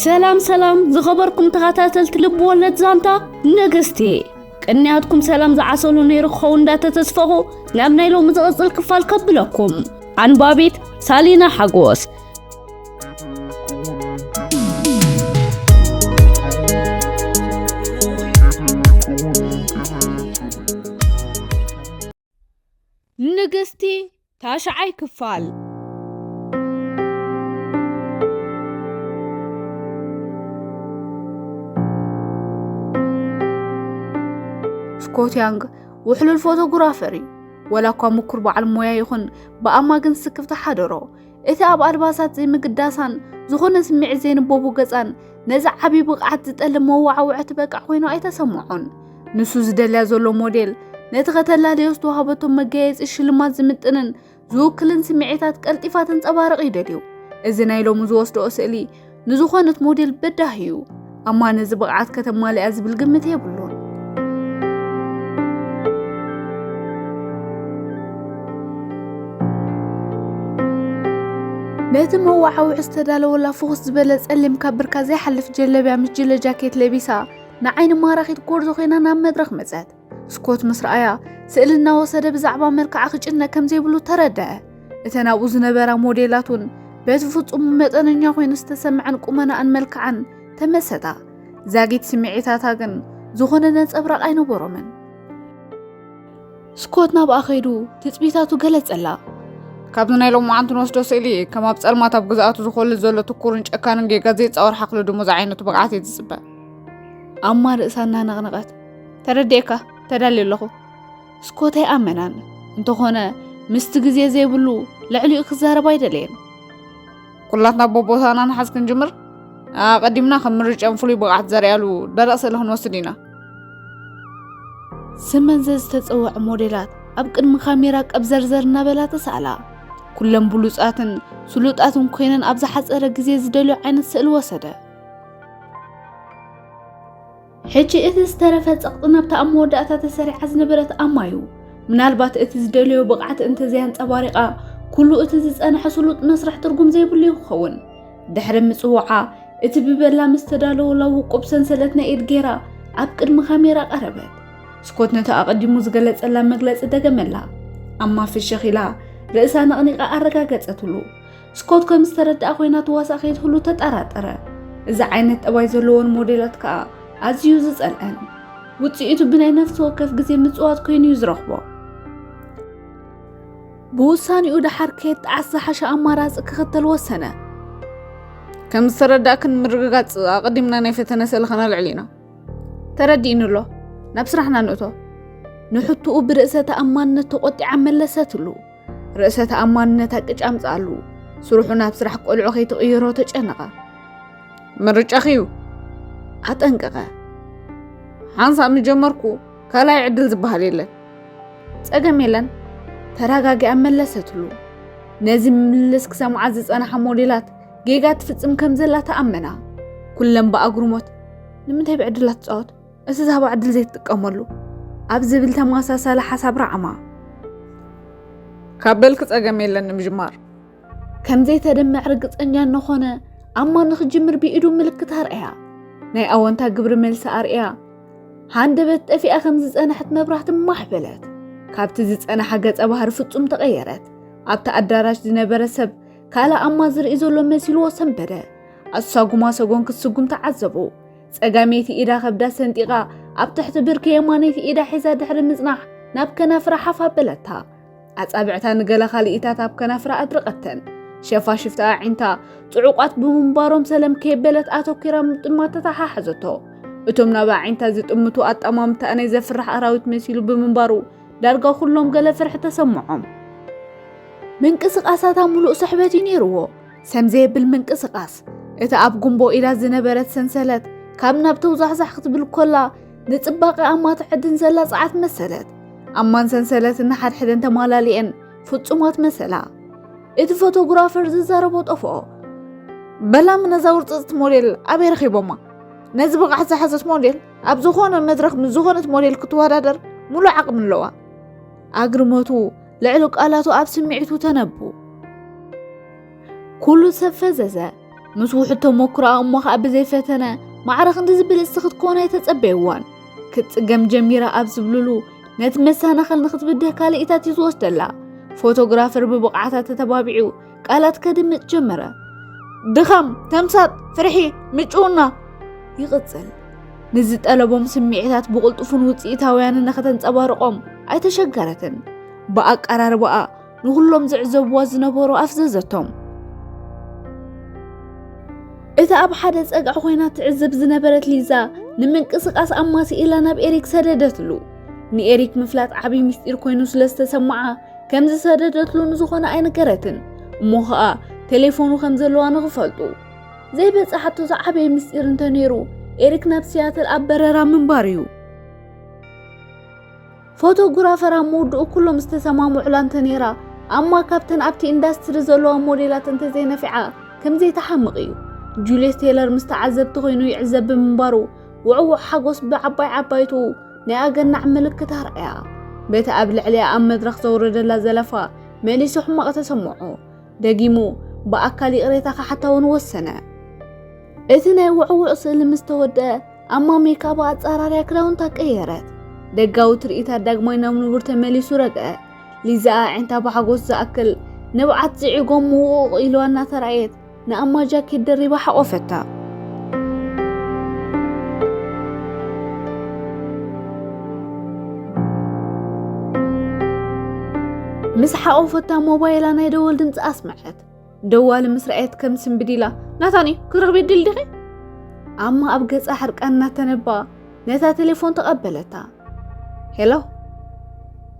ሰላም ሰላም ዝኸበርኩም ተኸታተልቲ ልብ ወለድ ዛንታ ንግስቲ፣ ቅንያትኩም ሰላም ዝዓሰሉ ነይሩ ክኸውን እንዳተተስፈኹ ናብ ናይ ሎሚ ዝቕጽል ክፋል ከብለኩም። ኣንባቢት ሳሊና ሓጎስ። ንግስቲ ታሽዓይ ክፋል። ስኮት ያንግ ውሕሉል ፎቶግራፈር እዩ። ወላ እኳ ምኩር በዓል ሞያ ይኹን ብኣማ ግን ስክፍታ ሓደሮ። እቲ ኣብ ኣልባሳት ዘይምግዳሳን ዝኾነ ስምዒት ዘይንበቡ ገጻን ነዚ ዓቢ ብቕዓት ዝጠልብ መዋዓውዒ ትበቅዕ ኮይኑ ኣይተሰምዖን። ንሱ ዝደልያ ዘሎ ሞዴል ነቲ ከተላለዮ ዝተዋህበቶ መጋየጺ ሽልማት ዝምጥንን ዝውክልን ስምዒታት ቀልጢፋ ተንጸባርቕ ይደልዩ። እዚ ናይ ሎሚ ዝወስድኦ ስእሊ ንዝኾነት ሞዴል በዳሂ እዩ። ኣማ ነዚ ብቕዓት ከተማልኣ ዝብል ግምት የብሉን። ነቲ መዋዓውዒ ዝተዳለወላ ፍኹስ ዝበለ ጸሊም ካብ ብርካ ዘይሓልፍ ጀለብያ ምስ ጅለ ጃኬት ለቢሳ ንዓይኒ ማራኺት ጎርዞ ኮይና ናብ መድረኽ መጸት። ስኮት ምስ ረኣያ ስእሊ እናወሰደ ብዛዕባ መልክዓ ክጭነቕ ከም ዘይብሉ ተረድአ። እተን ኣብኡ ዝነበራ ሞዴላት እውን በቲ ፍጹም መጠነኛ ኮይኑ ዝተሰምዐን ቁመናኣን መልክዓን ተመሰጣ። ዛጊት ስምዒታታ ግን ዝኾነ ነጸብራቕ ኣይነበሮምን። ስኮት ናብኣ ከይዱ ትጽቢታቱ ገለጸላ። ካብዚ ናይ ሎማዓንቲ ንወስዶ ስእሊ ከም ኣብ ጸልማት ኣብ ግዝኣቱ ዝኾልል ዘሎ ትኩርን ጨካንን ጌጋ ዘይጻወር ሓኽሊ ድሙ ዝዓይነቱ ብቕዓት እየ ዝጽበ። ኣማ ርእሳ እናነቕነቐት ተረዲኤካ፣ ተዳልየ ኣለኹ። ስኮት ኣይኣመናን። እንተኾነ ምስቲ ግዜ ዘይብሉ ልዕሊኡ ክዛረብ ኣይደለየን። ኩላትና በቦታና ንሓዝ ክንጅምር ኣቐዲምና ከም ምርጫን ፍሉይ ብቕዓት ዘርእያሉ ደረቕ ስእሊ ክንወስድ ኢና። ስመን ዘዝተጸውዐ ሞዴላት ኣብ ቅድሚ ካሜራ ቀብዘርዘር እናበላ ተሳእላ። ኩለን ብሉጻትን ስሉጣትን ኮይነን ኣብ ዝሓጸረ ግዜ ዝደልዮ ዓይነት ስእሊ ወሰደ። ሕጂ እቲ ዝተረፈ ጸቕጢ ናብታ ኣብ መወዳእታ ተሰሪዓ ዝነበረት ኣማ እዩ። ምናልባት እቲ ዝደለዮ ብቕዓት እንተዘይኣንጸባሪቓ፣ ኩሉ እቲ ዝጸንሐ ስሉጥ መስርሕ ትርጉም ዘይብሉ ይኸውን። ድሕሪ ምጽዋዓ፣ እቲ ብበላ ምስ ተዳለወላ ውቁብ ሰንሰለት ናይ ኢድ ጌራ ኣብ ቅድሚ ካሜራ ቀረበት። ስኮት ነቲ ኣቐዲሙ ዝገለጸላ መግለጺ ደገመላ። ኣማ ፍሽኽ ኢላ ርእሳ ነቕኒቓ ኣረጋገጸትሉ። ስኮት ከም ዝተረድኣ ኮይና ትዋሳእ ከይትህሉ ተጠራጠረ። እዚ ዓይነት ጠባይ ዘለወን ሞዴላት ከኣ ኣዝዩ ዝጸልአን። ውጽኢቱ ብናይ ነፍሲ ወከፍ ግዜ ምጽዋት ኮይኑ እዩ ዝረኽቦ። ብውሳኔኡ ደሓር ከየጣዓስ ዝሓሸ ኣማራጺ ክኽተል ወሰነ። ከም ዝተረዳእክን ምርግጋጽ ኣቐዲምና ናይ ፈተነ ስእሊ ከነልዕል ኢና። ተረዲእኒ ኣሎ። ናብ ስራሕና ንእቶ። ንሕቶኡ ብርእሰ ተኣማንነት ተቖጢዓ መለሰትሉ። ርእሰ ተኣማንነታ ቅጭ ኣምጽኣሉ። ስርሑ ናብ ስራሕ ቆልዑ ከይትቕይሮ ተጨነቐ። ምርጫኺ እዩ። ኣጠንቀቐ። ሓንሳብ ምጀመርኩ ካልኣይ ዕድል ዝበሃል የለን። ጸገም የለን። ተረጋጊኣ መለሰትሉ። ነዚ ምልልስ ክሰምዓ ዝጸንሓ ሞዴላት ጌጋ ትፍጽም ከም ዘላ ተኣመና። ኩለን ብኣግርሞት ንምንታይ ብዕድላት ትጻወት? እቲ ዝሃባ ዕድል ዘይትጥቀመሉ ኣብ ዝብል ተመሳሳሊ ሓሳብ ረዓማ። ካብ በልኪ ጸገም የለን ንምጅማር። ከም ዘይተደምዕ ርግጸኛ እንኾነ ኣማ ንኽጅምር ብኢዱ ምልክት ኣርኣያ። ናይ ኣወንታ ግብሪ መልሲ ኣርእያ። ሃንደበት ጠፊኣ ከም ዝጸንሐት መብራህቲ ማሕ በለት። ካብቲ ዝጸንሓ ገጸ ባህሪ ፍጹም ተቐየረት። ኣብቲ ኣዳራሽ ዝነበረ ሰብ ካልእ ኣማ ዝርኢ ዘሎ መሲልዎ ሰንበደ። ኣሳጉማ ሰጎን ክትስጉም ተዓዘቡ። ጸጋመይቲ ኢዳ ከብዳ ሰንጢቓ ኣብ ትሕቲ ብርኪ የማነይቲ ኢዳ ሒዛ ድሕሪ ምጽናሕ ናብ ከናፍራ ሓፍ ኣበለታ። ኣጻብዕታ ንገለ ካልኢታት ኣብ ከናፍራ ኣድረቐተን። ሸፋሽፍቲ ኣዒንታ ጽዑቓት ብምንባሮም ሰለም ከየበለት ኣተኲራ ምጥማት ተተሓሓዘቶ። እቶም ናብ ኣዒንታ ዝጥምቱ ኣጠማምታኣ ናይ ዘፍርሕ ኣራዊት መሲሉ ብምንባሩ ዳርጋ ኩሎም ገለ ፍርሒ ተሰምዖም። ምንቅስቓሳታ ምሉእ ስሕበት እዩ ነይርዎ። ሰም ዘየብል ምንቅስቓስ። እቲ ኣብ ጉንቦ ኢዳ ዝነበረት ሰንሰለት ካብ ናብ ተውዛሕዛሕ ክትብል ኮላ ንጽባቐ ኣማ ትዕድን ዘላ ጸዓት መሰለት። ኣማን ሰንሰለትን ንሓድሕደን ተማላሊኤን ፍጹማት መሰላ። እቲ ፎቶግራፈር ዝዛረቦ ጠፍኦ። በላም ነዛ ውርጽጽቲ ሞዴል ኣበይ ረኺቦማ? ነዚ ብቕዓት ዝሓዘት ሞዴል ኣብ ዝኾነ መድረኽ ምስ ዝኾነት ሞዴል ክትወዳደር ሙሉእ ዓቕሚ ኣለዋ። ኣግርሞቱ ልዕሊ ቃላቱ ኣብ ስምዒቱ ተነቡ። ኩሉ ሰብ ፈዘዘ። ምስ ውሕድ ተመኩሮኣ እሞ ኸኣ ብዘይፈተነ ማዕረ ክንዲ ዝብል እስኺ ክትኮን ኣይተጸበይዋን። ክትጽገም ጀሚራ ኣብ ዝብልሉ ነቲ መሰናኸል ንኽትብድህ ካልኢታት እዩ ዝወስደላ። ፎቶግራፈር ብብቕዓታ ተተባቢዑ ቃላት ከድምጽ ጀመረ። ድኻም፣ ተምሳጥ፣ ፍርሒ፣ ምጭውና ይቕጽል። ንዝጠለቦም ስምዒታት ብቕልጡፍን ውጽኢታውያንን ንኸተንጸባርቖም ኣይተሸገረትን። ብኣቀራርባኣ ንኹሎም ዝዕዘብዋ ዝነበሩ ኣፍዘዘቶም። እታ ኣብ ሓደ ጸግዒ ኮይና ትዕዘብ ዝነበረት ሊዛ ንምንቅስቓስ ኣማ ስኢላ ናብ ኤሪክ ሰደደትሉ። ንኤሪክ ምፍላጥ ዓብዪ ምስጢር ኮይኑ ስለ ዝተሰምዓ ከም ዝሰደደትሉ ንዝኾነ ኣይነገረትን። እሞ ኸኣ ቴሌፎኑ ከም ዘለዋ ንኽፈልጡ ዘይበጻሓቶ ዝዓበየ ምስጢር እንተነይሩ ኤሪክ ናብ ሲያትል ኣብ በረራ ምንባር እዩ። ፎቶግራፈር ኣብ ምውድኡ ኩሎም ዝተሰማምዑላ እንተ ነይራ፣ ኣማ ካብተን ኣብቲ ኢንዳስትሪ ዘለዋ ሞዴላት እንተ ዘይነፊዓ ከም ዘይተሓምቕ እዩ። ጁልየስ ቴለር ምስ ተዓዘብቲ ኮይኑ ይዕዘብ ብምንባሩ ውዕውዕ ሓጎስ ብዓባይ ዓባይቱ ናይ ኣገናዕ ምልክት ኣርኣያ። በቲ ኣብ ልዕሊኣ ኣብ መድረኽ ዘውረደላ ዘለፋ መሊሱ ሕማቕ ተሰምዖ። ደጊሙ ብኣካል ይቕሬታ ክሓታ እውን ወሰነ። እቲ ናይ ውዕውዕ ስእሊ ምስ ተወደአ ኣማ ሜካባ ኣጻራርያ ክዳውንታ ቀየረት። ደጋዊ ትርኢታ ዳግማይ ናብ ንቡር ተመሊሱ ረግአ። ሊዛ ኣዒንታ ብሓጎስ ዝኣክል ንብዓት ዝዒጎም ምውቕ ኢልዋ እናተራእየት ንኣማ ጃኬት ደሪባ ሓቖፈታ። ምስ ሓቖፈታ ሞባይላ ናይ ደወል ድምፂ ኣስምዐት። ደዋሊ ምስ ረኣየት ከም ስምብድ ኢላ፣ "ናታን እዩ፣ ክትረኽቢ ድል ዲኺ?" ኣማ ኣብ ገጻ ሕርቃን እናተነባ ነታ ቴሌፎን ተቐበለታ። "ሄሎ፣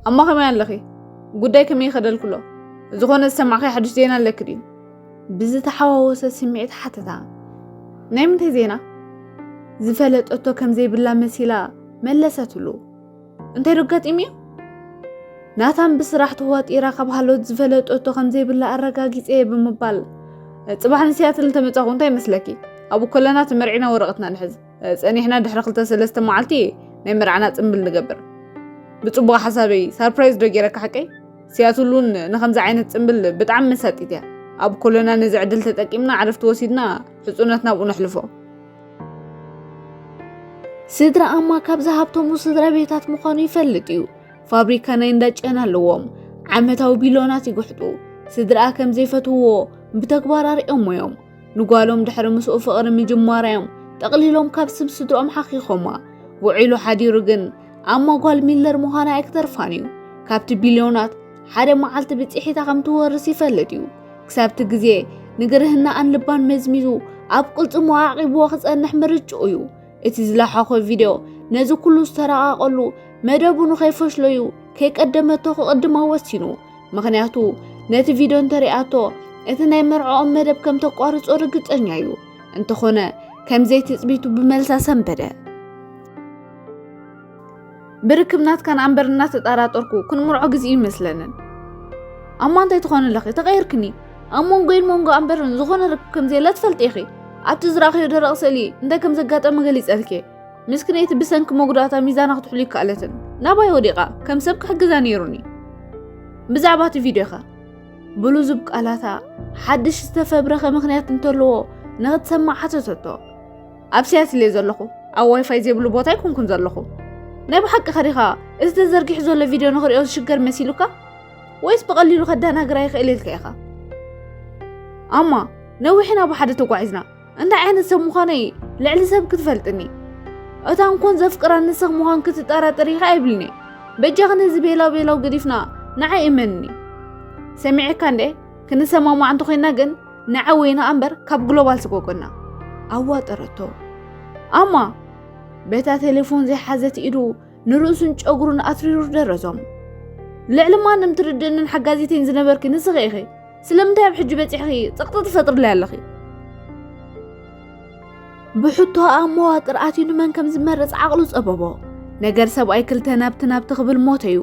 ኣማ ከመይ ኣለኺ? ጉዳይ ከመይ ይኸደልክሎ? ዝኾነ ዝሰማዕኺ ሓድሽ ዜና ኣለኪ ድዩ?" ብዝተሓዋወሰ ስምዒት ሓተታ። "ናይ ምንታይ ዜና?" ዝፈለጠቶ ከም ዘይብላ መሲላ መለሰትሉ። "እንታይ ዶ ኣጋጢሙ እዩ?" ናታን ብስራሕ ተዋጢራ ካብ ሃሎት ዝፈለጠቶ ከም ዘይብላ ኣረጋጊጸ እየ ብምባል፣ "ጽባሕ ንሲያትል እንተመጻኹ እንታይ ይመስለኪ? ኣብኡ ከለና ተመርዒና ወረቐትና ንሕዝ። ጸኒሕና ድሕሪ ክልተ ሰለስተ መዓልቲ ናይ መርዓና ጽምብል ንገብር። ብጽቡቕ ሓሳበይ ሳርፕራይዝ ዶ ገይረካ ሓቀይ? ሲያትል እውን ንኸምዚ ዓይነት ጽምብል ብጣዕሚ መሳጢት እያ። ኣብ ኮሎና ነዚ ዕድል ተጠቂምና ዕረፍቲ ወሲድና ሕጹነትና ኣብኡ ነሕልፎ." ስድራ ኣማ ካብዚ ሃብቶሙ ስድራ ቤታት ምዃኑ ይፈልጥ እዩ። ፋብሪካ ናይ እንዳ ጨና ኣለዎም። ዓመታዊ ቢልዮናት ይግሕጡ። ስድራኣ ከም ዘይፈትውዎ ብተግባር ኣርእዮሞ እዮም። ንጓሎም ድሕሪ ምስኡ ፍቕሪ ምጅማራ እዮም ጠቕሊሎም ካብ ስም ስድሮኦም ሓኺኾማ። ውዒሉ ሓዲሩ ግን ኣማ ጓል ሚለር ምዃና ኣይክተርፋን እዩ። ካብቲ ቢልዮናት ሓደ መዓልቲ ብጽሒታ ከም ትወርስ ይፈልጥ እዩ። ክሳብቲ ግዜ ንግርህናኣን ልባን መዝሚዙ ኣብ ቅልጽሙ ኣዕቂብዎ ክጸንሕ ምርጭኡ እዩ። እቲ ዝለሓኾ ቪድዮ ነዚ ኩሉ ዝተረቓቐሉ መደቡ ንኸይፈሽሎ እዩ ከይቀደመቶ ክቕድማ ወሲኑ። ምኽንያቱ ነቲ ቪድዮ እንተሪኣቶ እቲ ናይ መርዕኦም መደብ ከም ተቋርጾ ርግጸኛ እዩ። እንተኾነ ከም ዘይትጽቢቱ ብመልሳ ሰንበደ። ብርክብ ናትካን ኣምበር እናተጠራጠርኩ ክንምርዖ ግዜ ይመስለንን። ኣማ እንታይ ትኾኒ ኣለኺ? ተቐይርክኒ። ኣብ መንጎይን መንጎ ኣምበርን ዝኾነ ርክብ ከም ዘየለ ትፈልጢ ኢኺ። ኣብቲ ዝረኣኽዮ ደረቕ ስእሊ እንታይ ከም ዘጋጠመ ገሊጸልኪ። ምስክነይቲ ብሰንኪ መጉዳእታ ሚዛና ክትሕሉ ይከኣለትን። ናባይ ወዲቓ ከም ሰብ ክሕግዛ ነይሩኒ። ብዛዕባ እቲ ቪድዮኸ? ብልዙብ ቃላታ ሓድሽ ዝተፈብረኸ ምኽንያት እንተለዎ ንኽትሰምዕ ሓተተቶ። ኣብ ሲያትል እየ ዘለኹ። ኣብ ዋይፋይ ዘይብሉ ቦታ ኣይኮንኩን ዘለኹ። ናይ ብሓቂ ኸዲኻ እቲ ተዘርጊሑ ዘሎ ቪድዮ ንኽሪኦ ዝሽገር መሲሉካ? ወይስ ብቐሊሉ ከደናግራ ይኽእል ኢልካ ኢኻ? ኣማ፣ ነዊሕ ኢና ብሓደ ተጓዒዝና። እንታይ ዓይነት ሰብ ምዃነይ ልዕሊ ሰብ ክትፈልጥኒ። እታ እንኮን ዘፍቅራ ንስኽ ምዃን ክትጠራጠር ኢኻ ኣይብልኒ። በጃኺ ነዚ ቤላው ቤላው ገዲፍና ንዓይ እመንኒ። ሰሚዐካ እንዴ? ክንሰማማዕ እንተኾይና ግን ንዓይ ወይና እምበር ካብ ግሎባል ስጎጎና። ኣዋጠረቶ። ኣማ፣ በታ ቴሌፎን ዘይሓዘት ኢዱ ንርእሱን ጨጉሩን ኣትሪሩ ደረዞም። ልዕሊ ማንም ትርድእንን ሓጋዚተይን ዝነበርኪ ንስኺ ኢኺ። ስለምንታይ ኣብ ሕጂ በጺሕኺ ጸቕጢ ትፈጥርለይ ኣለኺ? ብሕቶኣ ኣብ መዋጥር ኣትዩ ንመን ከም ዝመርጽ ዓቕሉ ጸበቦ። ነገር ሰብኣይ ክልተ ናብቲ ናብቲ ክብል ሞተ እዩ።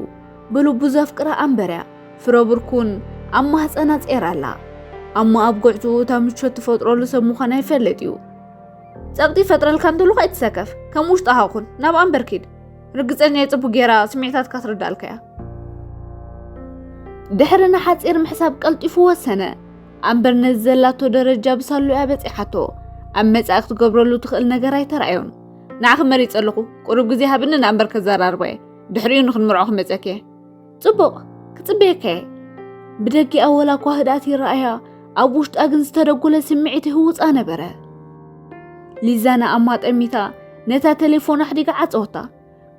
ብልቡ ዘፍቅራ ኣምበርያ ፍረ ብርኩን ኣብ ማህጸና ጼራ ኣላ። ኣማ ኣብ ጉዕትኡ እታ ምቾት ትፈጥረሉ ሰብ ምዃና ይፈልጥ እዩ። ጸቕጢ ይፈጥረልካ እንተሉኻ ኣይትሰከፍ፣ ከም ውሽጣኻ ኩን፣ ናብኣ እምበር ኪድ። ርግጸኛ እየ ጽቡቕ ጌራ ስምዒታትካ ትርዳእልካ እያ። ድሕሪ ንሓጺር ምሕሳብ ቀልጢፉ ወሰነ። ኣምበር ነዚ ዘላቶ ደረጃ ብሳሉ እያ በጺሓቶ። ኣብ መጻኢ ክትገብረሉ ትኽእል ነገር ኣይተራእዮን። ንዓኺ መሪጸ ኣለኹ። ቁሩብ ግዜ ሃብኒ ንኣምበር ከዘራርቦ እየ። ድሕሪኡ ንኽንምርዖ ክመጸኪ እየ። ጽቡቕ፣ ክጽበየካ እየ። ብደጊኣ ወላ እኳ ህድኣት ይረኣያ፣ ኣብ ውሽጣ ግን ዝተደጎለ ስምዒት ይህውጻ ነበረ። ሊዛ ንኣማ ጠሚታ፣ ነታ ቴሌፎን ኣሕዲጋ ዓጸወታ።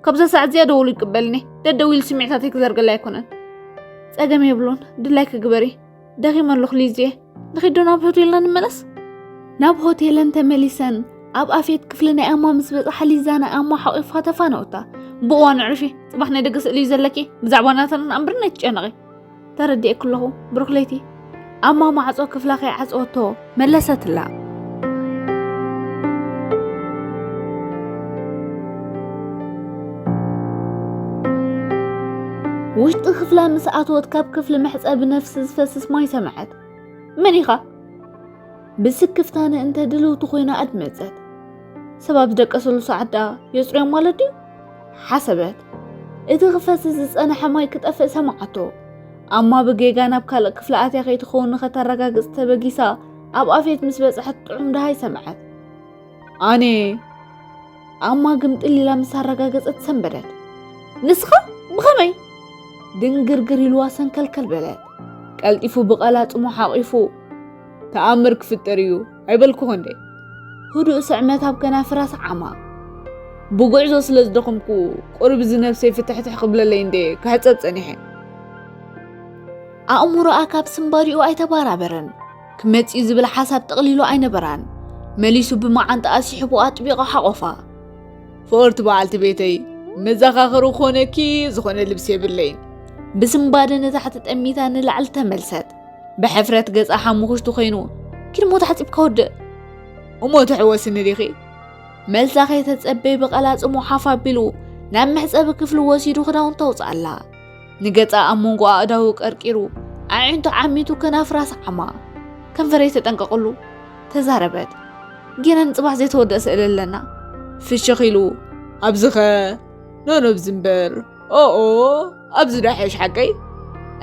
ካብዛ ሰዓት እዚኣ ደውሉ ይቅበልኒ። ደደዊሉ ስምዒታተይ ክዘርገላ ኣይኮነን። ጸገም የብሉን፣ ድላይኪ ግበሪ። ደኺመ ኣለኹ ሊዝየ። ንኺዶ ናብ ሆቴልና ንመለስ? ናብ ሆቴለን ተመሊሰን ኣብ ኣፌት ክፍሊ ናይ ኣማ ምስ በጽሓ ሊዛ ናይ ኣማ ሓቂፋ ተፋነወታ። ብእዋኑ ዕርፊ፣ ጽባሕ ናይ ደገ ስእሊ እዩ ዘለኪ። ብዛዕባ ናታን ኣምብርን ኣይትጨነቒ። ተረዲኤኪ ኣለኹ፣ ብሩኽ ለይቲ። ኣማ ማዕጾ ክፍላ ከይዓጸወቶ መለሰትላ። ውሽጢ ክፍላ ምስ ኣተወት ካብ ክፍሊ መሕጸቢ ነፍሲ ዝፈስስ ማይ ሰምዐት። መን ኢኻ? ብስክፍታ ንእንተ ድልውቲ ኮይና ኣድመጸት። ሰብ ኣብ ዝደቀሰሉ ሰዓት ደኣ የጽርዮም ማለት ድዩ? ሓሰበት። እቲ ክፈስስ ዝጸንሐ ማይ ክጠፍእ ሰምዓቶ። ኣማ ብጌጋ ናብ ካልእ ክፍሊ ኣትያ ከይትኸውን ንኸተረጋግጽ ተበጊሳ ኣብ ኣፌት ምስ በጽሐት ጥዑም ደሃይ ሰምዐት። ኣነ ኣማ ግምጥል ኢላ ምስ ኣረጋገጸት ሰንበደት። ንስኻ? ብኸመይ? ድንግርግር ኢልዋ ሰንከልከል በለት። ቀልጢፉ ብቐላጽሙ ሓቒፉ፣ ተኣምር ክፍጠር እዩ ኣይበልኩኹ እንዴ? ህዱእ ስዕመት ኣብ ከናፍራ ሰዓማ። ብጉዕዞ ስለ ዝደኸምኩ፣ ቁሩብ እዚ ነብሰይ ፍትሕትሕ ክብለለይ እንዴ ክሕጸብ ጸኒሐ። ኣእምሮኣ ካብ ስንባዲኡ ኣይተባራበረን። ክመጽእ ዝብል ሓሳብ ጠቕሊሉ ኣይነበራን። መሊሱ ብመዓንጣኣ ስሒቡ ኣጥቢቑ ሓቖፋ። ፍቕርቲ በዓልቲ ቤተይ፣ መዘኻኸሪ ክኾነኪ ዝኾነ ልብሲ የብለይን። ብስንባደ ንታሕቲ ጠሚታ ንላዕሊ ተመልሰት። ብሕፍረት ገጻ ሓሙኽሽቲ ኮይኑ፣ ኪድ እሞ ተሓጺብካ ወድእ። እሞ ትሕወስኒ ዲኺ? መልሳ ከይተጸበይ ብቐላጽሙ ሓፍ ኣቢሉ ናብ መሕጸቢ ክፍሊ ወሲዱ ክዳውንታ ኣውጽኣላ። ንገጻ ኣብ መንጎ ኣእዳዉ ቀርቂሩ፣ ኣዒንቱ ዓሚቱ ከናፍራ ሰዓማ። ከንፈረይ ተጠንቀቕሉ፣ ተዛረበት። ጌና ንጽባሕ ዘይተወደአ ስእሊ ኣለና። ፍሽኽ ኢሉ፣ ኣብዚኸ? ኖኖ፣ ኣብዚ እምበር። ኦኦ፣ ኣብዚ ዶ ይሓይሽ ሓቀይ?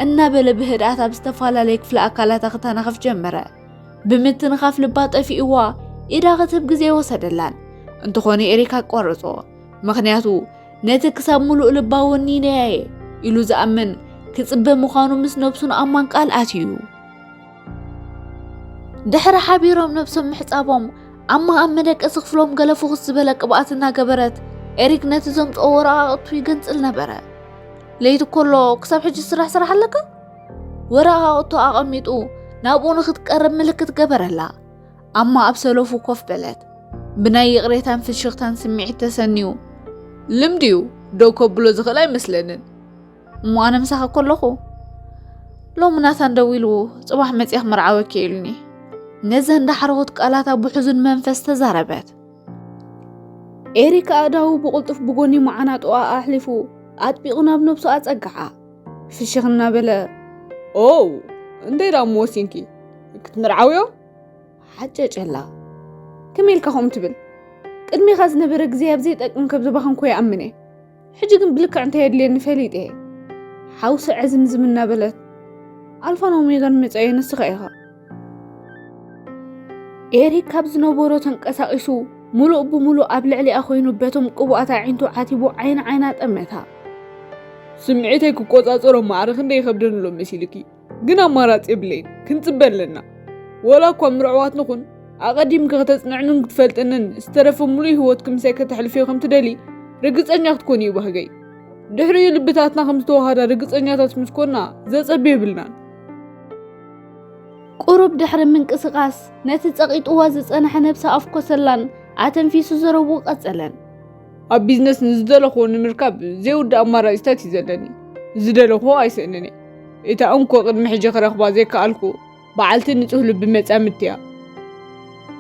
እናበለ ብህድኣት ኣብ ዝተፈላለየ ክፍሊ ኣካላታ ክተናኸፍ ጀመረ። ብምትንኻፍ ልባ ጠፊእዋ፣ ኢዳ ክትህብ ግዜ ወሰደላን። እንተኾነ ኤሪክ ኣቋረጾ። ምኽንያቱ፣ ነቲ ክሳብ ምሉእ ልባ ወኒነያ እየ ኢሉ ዝኣምን ክጽበ ምዃኑ ምስ ነብሱን ኣማን ቃል ኣትዩ። ድሕሪ ሓቢሮም ነብሶም ምሕጻቦም፣ ኣማ ኣብ መደቀሲ ክፍሎም ገለ ፍኹስ ዝበለ ቅብኣት እናገበረት፣ ኤሪክ ነቲ ዘምጽኦ ወረቓቕቱ ይገንጽል ነበረ። ለይቲ ኮሎ ክሳብ ሕጂ ዝስራሕ ስራሕ ኣለካ? ወረቓቕቱ ኣቐሚጡ ናብኡ ንኽትቀርብ ምልክት ገበረላ። ኣማ ኣብ ሰለፉ ኮፍ በለት። ብናይ ይቕሬታን ፍሽኽታን ስምዒት ተሰንዩ፣ ልምዲ እዩ፣ ደው ከብሎ ዝኽእል ኣይመስለንን። እሞ ኣነ ምሳኺ ኮለኹ? ሎሚ ናታን ደዊሉ፣ ጽባሕ መጺኣ ክምርዓወኪ ኢሉኒ። ነዘን ዳሕረዎት ቃላታ ብሕዙን መንፈስ ተዛረበት። ኤሪክ ኣእዳዉ ብቕልጡፍ ብጎኒ መዓናጥኣ ኣሕሊፉ ኣጥቢቑ ናብ ነብሱ ኣጸግዓ። ፍሽኽ እናበለ፣ ኦው፣ እንታይ ደኣ እሞ ወሲንኪ? ክትምርዓውዮ? ሓጨጨላ። ከመይ ኢልካ ከምኡ ትብል? ቅድሜኻ ዝነበረ ግዜ ኣብ ዘይጠቅም ከም ዘባኸንኩ ይኣምን እየ። ሕጂ ግን ብልክዕ እንታይ የድልየኒ ፈሊጠ እየ። ሓውሲ ዕዝምዝም እናበለት፣ ኣልፋን ኦሜጋን መጻኢ ንስኻ ኢኻ። ኤሪክ ካብ ዝነበሮ ተንቀሳቒሱ፣ ምሉእ ብምሉእ ኣብ ልዕሊኣ ኮይኑ በቶም ቅቡኣት ኣዒንቱ ዓቲቡ ዓይኒ ዓይና ጠመታ። ስምዒተይ ክቆጻጸሮ ማዕረ ክንደይ ይኸብደኒ ኣሎ መሲልኪ? ግን ኣማራጺ የብለይን፣ ክንጽበ ኣለና። ወላ እኳ ምርዕዋት ንኹን፣ ኣቐዲምኪ ከተጽንዕንን ክትፈልጥንን፣ ዝተረፈ ምሉእ ህይወትኪ ምሳይ ከተሕልፍዮ ከም ትደሊ ርግጸኛ ክትኮኒ እዩ ባህገይ። ድሕሪኡ ልብታትና ከም ዝተዋሃዳ ርግጸኛታት ምስ ኮና፣ ዘጸቢ የብልናን። ቁሩብ ድሕሪ ምንቅስቓስ፣ ነቲ ጸቒጥዋ ዝጸንሐ ነብሲ ኣፍኮሰላን ኣተንፊሱ ዘረብኡ ቀጸለን። ኣብ ቢዝነስ ንዝደለኽዎ ንምርካብ ዘይውዳእ ኣማራጺታት እዩ ዘለኒ። ዝደለኽዎ ኣይስእንን እየ። እታ እንኮ ቅድሚ ሕጂ ክረኽባ ዘይከኣልኩ በዓልቲ ንጹህ ልቢ መጻምድቲ እያ።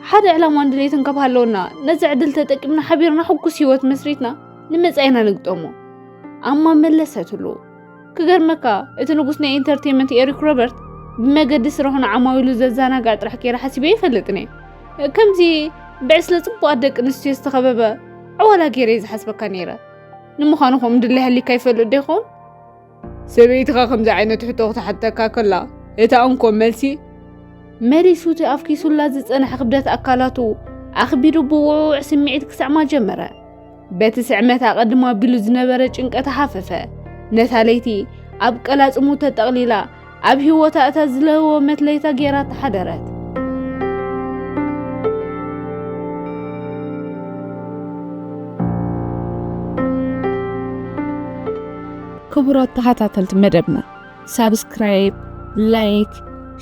ሓደ ዕላማን ድሌትን ካብ ሃለወና፣ ነዚ ዕድል ተጠቂምና ሓቢርና ሕጉስ ህይወት መስሪትና ንመጻኢና ንግጠሞ። ኣማ መለሰትሉ። ክገርመካ፣ እቲ ንጉስ ናይ ኢንተርቴይመንት ኤሪክ ሮበርት ብመገዲ ስራሑ ንዓማዊሉ ዘዘናግዕ ጥራሕ ገይረ ሓሲበ ይፈልጥን እየ። ከምዚ ብዕስለ ጽቡቓት ደቂ ኣንስትዮ ዝተኸበበ ዕዋላ ገይረ እየ ዝሓስበካ ነይረ። ንምዃኑ ከምኡ ድለ ሃሊካ ይፈልጥ ዶ ይኸውን? ሰበይትኻ ከምዚ ዓይነት ሕቶ ክትሓተካ ከላ፣ እታ እንኮ መልሲ፣ መሊሱ እቲ ኣፍኪሱላ ዝጸንሐ ክብደት ኣካላቱ ኣኽቢዱ ብውዕውዕ ስምዒት ክስዕማ ጀመረ። በቲ ስዕመት ኣቐድም ኣቢሉ ዝነበረ ጭንቀት ሃፈፈ። ነታ ለይቲ ኣብ ቀላጽሙ ተጠቕሊላ፣ ኣብ ህይወታ እታ ዝለወመት ለይታ ገይራ ተሓደረት። ክቡራት ተኸታተልቲ መደብና፣ ሳብስክራይብ፣ ላይክ፣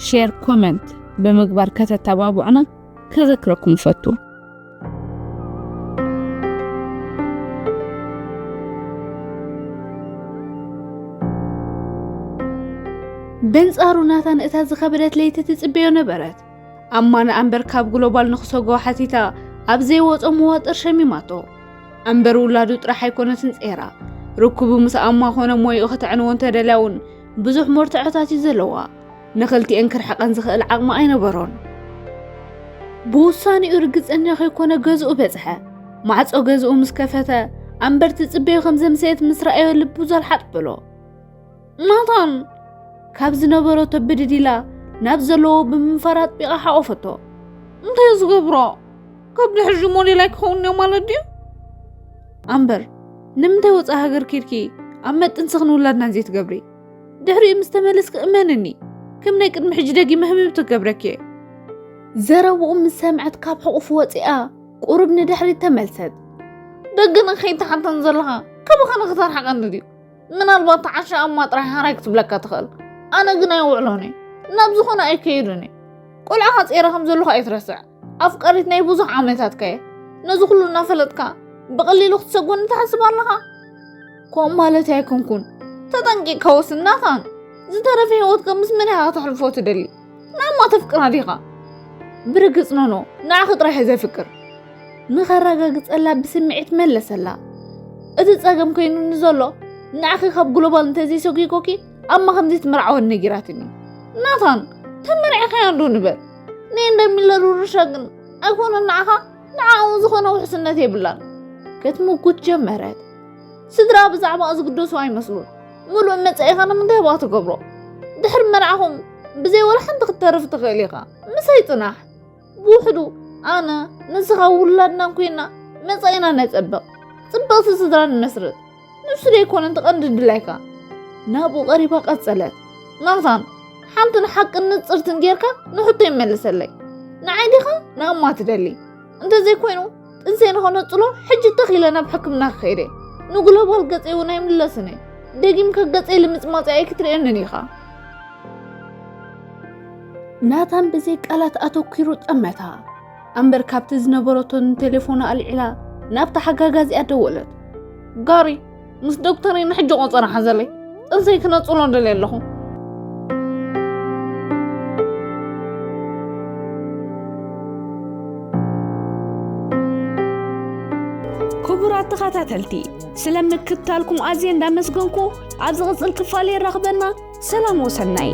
ሼር፣ ኮመንት ብምግባር ከተተባብዑና ከዘክረኩም እፈቱ። በንጻሩ ናታን እታ ዝኸበደት ለይቲ ትጽበዮ ነበረት። ኣማና ኣምበር ካብ ግሎባል ንኽሰጎ ሓቲታ ኣብ ዘይወጾ መዋጥር ሸሚማቶ። ኣምበር ውላዱ ጥራሕ ኣይኮነትን ጼራ፣ ርኩቡ ምስ ኣማ ኮነ ሞይኡ ከተዕንዎ እንተደልያ እውን ብዙሕ መርትዖታት እዩ ዘለዋ። ንኽልቲኤን ክርሕቐን ዝኽእል ዓቕሚ ኣይነበሮን። ብውሳኔኡ ርግጸኛ ከይኮነ ገዝኡ በጽሐ። ማዕጾ ገዝኡ ምስ ከፈተ ኣምበር ትጽበዮ ከም ዘምሰየት ምስ ረኣዮ ልቡ ዘልሓጥ በሎ። ናታን! ካብ ዝነበረቶ ብድድ ኢላ ናብ ዘለዎ ብምንፋር ኣጥቢቓ ሓቖፈቶ። እንታይ እዩ ዝገብሮ? ካብ ድሕሪ ሞዴል ኣይክኸውን እዮ ማለት ድዩ? ኣምበር፣ ንምንታይ ወፃእ ሃገር ኪድኪ ኣብ መጥንስኽን ውላድናን ዘይትገብሪ? ድሕሪኡ ምስ ተመለስኪ እመንኒ፣ ከም ናይ ቅድሚ ሕጂ ደጊመ ህብብ ትገብረኪ እየ። ዘረብኡ ምስ ሰምዐት ካብ ሕቑፉ ወፂኣ ቁሩብ ንድሕሪት ተመልሰት። ደገ ንኸይትሓተን ዘለኻ ከበኻ ንኽተርሕቐኒ ድዩ? ምናልባት ተዓሻ ኣማ ጥራይ ሃራይ ክትብለካ ትኽእል። ኣነ ግን ኣይውዕሎን እየ። ናብ ዝኾነ ኣይከይድን እየ። ቆልዓኻ ጼረ ከም ዘለኹ ኣይትረስዕ። ኣፍቃሪት ናይ ብዙሕ ዓመታትካ እየ። ነዚ ኩሉ እናፈለጥካ ብቐሊሉ ክትሰጎኒ ትሓስብ ኣለኻ? ከምኡ ማለት ኣይኮንኩን። ተጠንቂቕካ ወስን ናታን። ዝተረፈ ህይወትካ ምስ መን ኢኻ ከተሕልፎ ትደሊ? ንኣማ ተፍቅራ ዲኻ? ብርግጽ ኖኖ፣ ንዓኺ ጥራሕ እየ ዘፍቅር። ንኸረጋግጸላ ብስምዒት መለሰላ። እቲ ጸገም ኮይኑኒ ዘሎ፣ ንዓኺ ካብ ግሎባል እንተዘይሰጒጎኪ፣ ኣማ ከም ዘይትምርዓወኒ ነጊራትኒ። ናታን፣ ተመርዒኻያ እንዶ ንበል። ናይ እንዳ ሚለር ውርሻ ግን ኣይኮነን ንዓኻ፣ ንዓኡ ዝኾነ ውሕስነት የብላን። ክትምጉት ጀመረት። ስድራ ብዛዕባኣ ዝግደሱ ኣይመስሉን። ምሉእ መጻኢኻ ንምንታይ ባኻ ትገብሮ? ድሕሪ መርዓኹም ብዘይ ወላ ሓንቲ ክትተርፍ ትኽእል ኢኻ። ምሳይ ጽናሕ። ብውሕዱ ኣነ፣ ንስኻ፣ ውላድናን ኮይና መጻኢና ነጸብቕ። ጽብቕቲ ስድራ ንመስርት። ንሱ ደይኮነ እቲ ቀንዲ ድላይካ። ናብኡ ቀሪባ ቀጸለት። ናታን፣ ሓንትን ሓቅን ንጽርትን ጌርካ ንሕቶይ መልሰለይ። ንዓይ ዲኻ ንኣማ ትደሊ? እንተዘይኮይኑ፣ ጥንሰይ ንኸነጽሎ ሕጂ ተኺለ ናብ ሕክምና ክኸይድ እየ። ንግሎባል ገጸይ እውን ኣይምለስን እየ። ደጊምካ ገጸይ ልምጽማጽ ኣይክትርእየንን ኢኻ። ናታን ብዘይ ቃላት ኣተኲሩ ጠመታ። ኣምበር ካብቲ ዝነበረቶ ንቴሌፎና ኣልዒላ ናብ ተሓጋጋዚኣ ደወለት። ጋሪ፣ ምስ ዶክተረይ ንሕጂ ቆጸራ ሓዘለይ። ጥንሰይ ክነጽሎ ደልየ ኣለኹ። ክቡራት ተኸታተልቲ፣ ስለ ምክትታልኩም ኣዝየ እንዳመስገንኩ፣ ኣብ ዝቕጽል ክፋል የራኽበና። ሰላም ወሰናይ።